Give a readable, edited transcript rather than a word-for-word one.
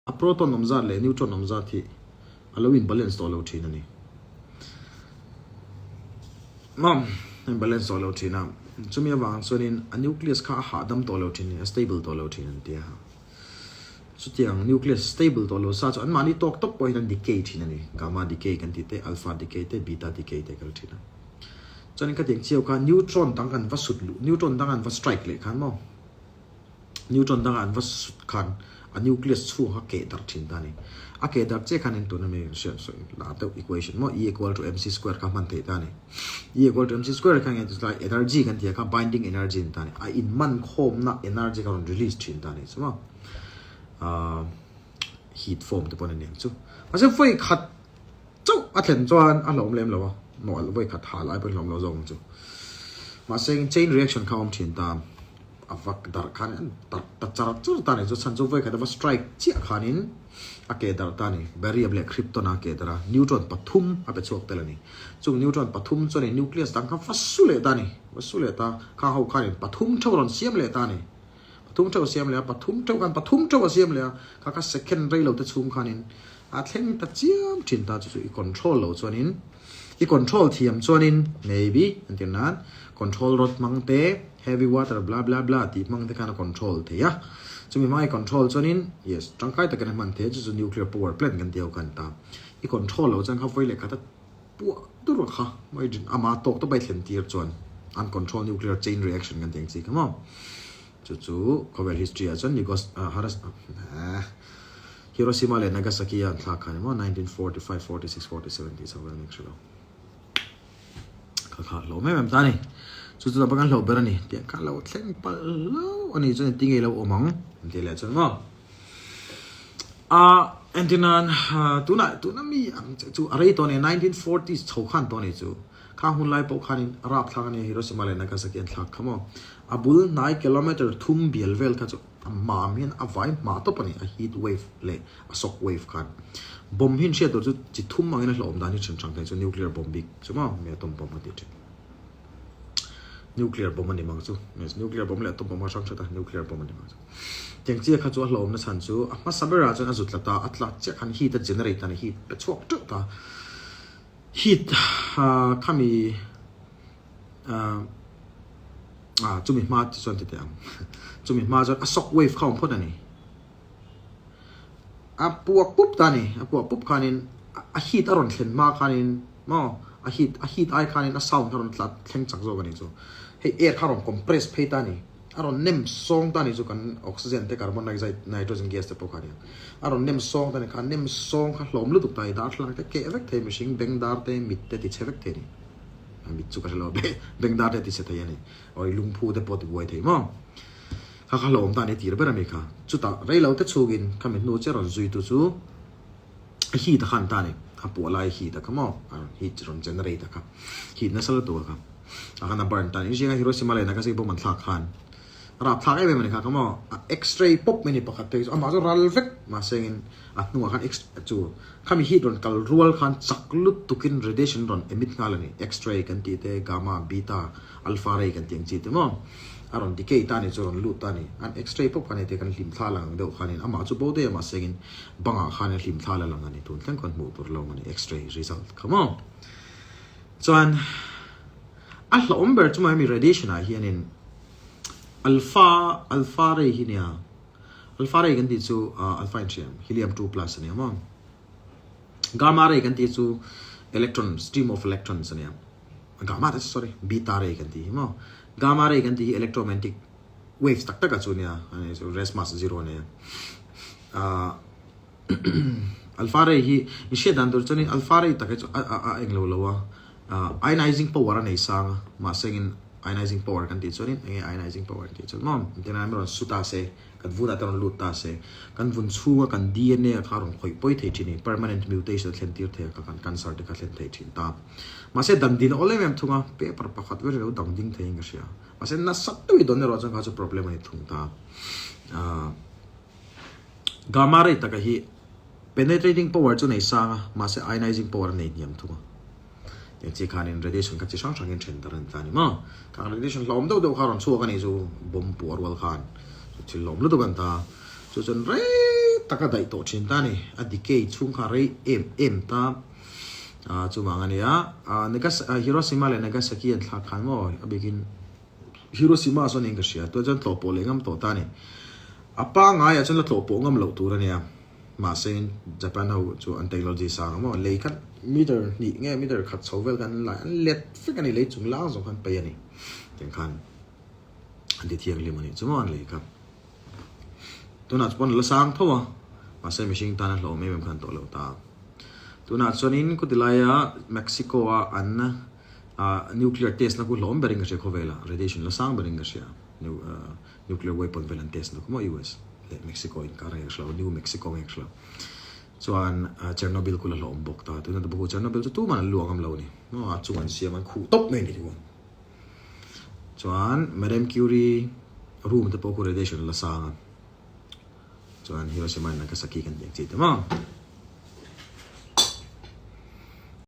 A proton awm zat leh neutron awm zat hi a lo in balance tawh lo thin a ni. Mam, a in balance tawh lo thin a, chumi avang chuanin a nucleus kha a hahdam tawh lo thin a ni, a stable tawh lo thin an ti a. Chutiang nucleus stable tawh lo sa chu anmahni tawk tawk pawhin an decay thin a ni. Gamma decay kan tih te, alpha decay te, beta decay te kal thin a. Chuanin khatiang chiau kha neutron dang an va sut luh, neutron dang an va strike leh khan maw? Neutron danga an va sut khan a nucleus chhung kha keh darh thin ta a ni. A keh darh chiah khan engtun ami hriat sawi la deuh equation maw E equal to mc square kha hman theih ta a ni. E equal to mc square kha nge chulai energy kan tih ah kha binding energy a ni ta a ni. A inman khawmna energy kha rawn release thin ta a ni chu maw. Ahh heat form te pawh a ni ang chu. Mahse vawi khat chauh a thlen chuan a hlawm lem lo a, nawlh vawi khat hal ai pawhin hlawm lo zawk ang chu. Mahse chain reaction kha a awm thin ta. A vak darh khan an darh ta char char ta a ni. Chu chhan chu vawi khat a va strike chiah khanin a keh darh ta a ni. Barium leh krypton a keh darh a, neutron pathum a pe chhuak tel a ni. Chung neutron pathum chuanin nucleus dang kha va su leh ta a ni. Va su leh ta, khang ho khanin pathum theuh a rawn siam leh ta a ni. Pathum theuh a siam leh a, pathum theuh khan pathum theuh a siam leh a, kha kha second rei lo te chhung khanin a thleng ta chiam thin ta. Chu chu i control lo chuanin i control thiam chuanin maybe entir nan control rod hmang te, Heavy water bla bla bla tih hmang te khan a control thei a, chumi hmang i control chuanin yes tangkai takin a hman thei a, chu chu nuclear power plant kan tih ho khan ta. I control loh chuan kha vawi leh khat a puah dur kha ama tawk tawp a i thlen tir chuan uncontrolled nuclear chain reaction kan tih ang chi kha maw. Chu chu khawvel history ah chuan Nigos Haras Hiroshima leh Nagasaki a an thlak kha ni maw 1945, 46, 47 tih chho vel mek hre lo. Ka kha hlauh em em ta a ni. Chu chu kan hlauh ber a ni. Tiang kha lo thleng palh hlauh a ni chuan engtin nge lo awm ang an tih leh chuan maw. A entir nan tunah tuna mi ang che chu a rei tawh a ni 1940s chho khan tawh a ni chu. Khang hun lai pawh khanin a rap thlak a ni Hiroshima leh Nagasaki an thlak kha maw. A bul hnai kilometer thum bial vel kha chu A mam hian a vai hma tawp a ni, a heat wave leh a shock wave khan. Bomb hi an hriat tur chu chi thum angin a hlauhawm dan hi then hrang thei chu nuclear bomb bik chu maw nge atom bomb a tih thin. Nuclear bomb a ni mang chu, yes nuclear bomb leh atom bomb a hrang hret a, nuclear bomb a ni mang chu. Tiang chiah kha chu a hlauhawm na chhan chu a hmasa berah chuan a zu tla ta, a tlak chiah khan heat a generate a ni, heat pe chhuak teuh ta. Heat khami Ah, chumi hma te chuan ti teh ang. Chumi hma chuan a shock wave kha awm phawt a ni. A puak pup ta a ni. A puak pup khanin a heat a rawn thlen hma khanin maw a heat a heat ai khanin a sound kha rawn tla thleng chak zawk a ni chu. Hei air kha rawn compress phei ta a ni. A rawn nem sawng ta a ni chu kan oxygen te carbon dioxide nitrogen gas te pawh kha a nia. A rawn nem sawng ta a ni kha nem sawng kha hlawm lutuk ta a ni. Darthlalang te keh vek thei mihring bengdar te mit te ti chhe vek thei a ni. A mit chu ka hre lo a, bengdar te a ti chhe thei a ni. Awi lungphu te pawh a ti buai thei maw? Kha kha hlawm ta a ni tir ber a mi kha. Chutah rei lo te chhungin kha mi hnu che rawn zui tu chu a heat a khan ta a ni. A puah lai heat a kha maw? A rawn heat rawn generate a kha. Heat nasa lutuk a kha. A khan a burn ta a ni. Inzinga Hiroshima leh Nagasaki bomb an thlak khan Rap thlak em em a ni kha ka maw? A x-ray pawp mai a ni pakhat phei chu amah chu ral vek mahse engin a hnungah khan x chu khami heat rawn kal rual khan chak lutukin radiation rawn emit nghal a ni x-ray kan tih te gamma beta alpha ray kan tih ang chi te maw a rawn decay ta a ni chu rawn lut ta a ni an x-ray pawp khan hei te kan hlim thla lang ang deuh khanin amah chu bo daih a mahse engin bangah khan a hlim thla la lang a ni tun thleng khawn hmuh tur lo a ni x-ray result kha maw chuan a hlauhawm ber chu mahni radiation ah hianin Alpha, alpha ray hi nia. Alpha ray kan tih chu alpha in hriam, helium 2 plus a nia maw. Gamma ray kan tih chu electron, stream of electrons a nia. Gamma te sorry, beta ray kan tih hi maw. Gamma ray kan tih hi electromagnetic waves tak tak a chu nia, ani chu rest mass zero a nia. Alpha ray hi in hriat dan tur chuanin alpha ray tak hi chu a a englo lo a, ionizing power a nei sang a, mahse engin ionizing power kan tih chuanin enge ionizing power kan tih chuan maw engtin an rawn su ta se, kan vunah te rawn lut ta se, kan vun chhunga kan DNA kha a rawn khawih pawi thei thin a ni, permanent mutation a thlen tir thei a kha kan cancer te kha a thlen thei thin ta. Mahse dan din a awl em em thung a, paper pakhat vel hi lo dang ding theiin ka hria, mahse nasa deuh i dawn erawh chuan kha chu problem a ni thung ta. Gamma ray taka hi penetrating power chu nei sang a, mahse ionizing power a nei hniam thung a. Tiang chi khanin radiation kha chi hrang hrangin then dar a ni ta a ni maw? Khang radiation hlauhawm deuh deuh kha a rawn chhuak a nih chu bomb puah rual khan chu thil hlauhawm lutuk a ni ta. Chu chuan rei tak a daih tawh thin ta a ni. A decay chhung kha rei em em ta. Chuvang a nia, Hiroshima leh Nagasaki an thlak khan maw a bikin Hiroshima sawn eng ka hria, tunah chuan tlawh pawh leh ngam tawh ta a ni. A pangaiah chuan la tlawh pawh ngam loh tur a nia. Mahse Japan ho chu an technology sang a maw, lei khat meter hnih nge meter khat chho vel khan an lai an let vek a ni, lei chung lang zawng khan paih a ni. Tiang khan an ti thianghlim a nih chu maw an lei kha. Tunah chuan la sang tho a, mahse mihring tan a hlawm em em khan tawh lo ta. Tunah chuanin khawti laia Mexico a an nuclear test na khu hlawm berin ka hria khawvela, radiation la sang berin ka hria, nuclear weapon vel an test na khu maw US leh Mexico inkar nge ka hre lo, New Mexico nge ka hre lo. Chuan Chernobyl khu la hlawm bawk ta, tuna te bawk Chernobyl chu tuman an luang am lo a ni, a chung an siam an khuh tawp mai a ni chuan. Chuan Madame Curie room te pawh khu radiation la sang a, chuan Hiroshima in Nagasaki kan tih ang chi te maw.